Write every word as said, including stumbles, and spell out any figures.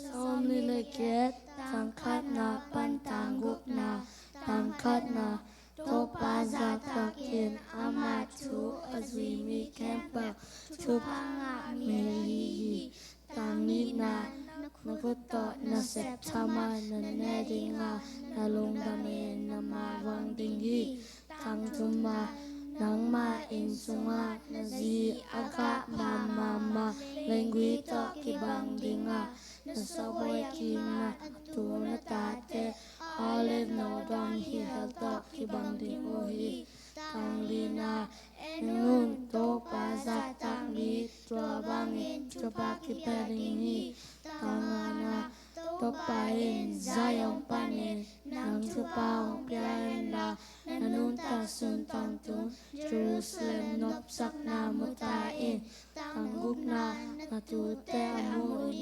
Sawmnih le giat, tang khatna pan tang gukna. Tang khatna, Topa zahtak in, ama thu a zui mi khempeuh thupha ngah mi ahi hi. Tang nihna, na khut tawh na sep thaman na ne ding a, na lungdam in na mavang ding hi. Tang thumna, nangma inn sungah na zi a gah mahmah ma, leengui tawh kibang ding a, na sawbawi kikna a tu na tate olive no dong hi hel tawh kibang ding uh hi. Tang lina, en un, Topa zahtak mi tua bangin thupha kipia ding hi. Tang ngana, Topa in Zion panin nang thupha hong pia in la, na nuntak sun tangtun Jerusalem nopsakna mu ta in. Tang gukna, na tuute a mu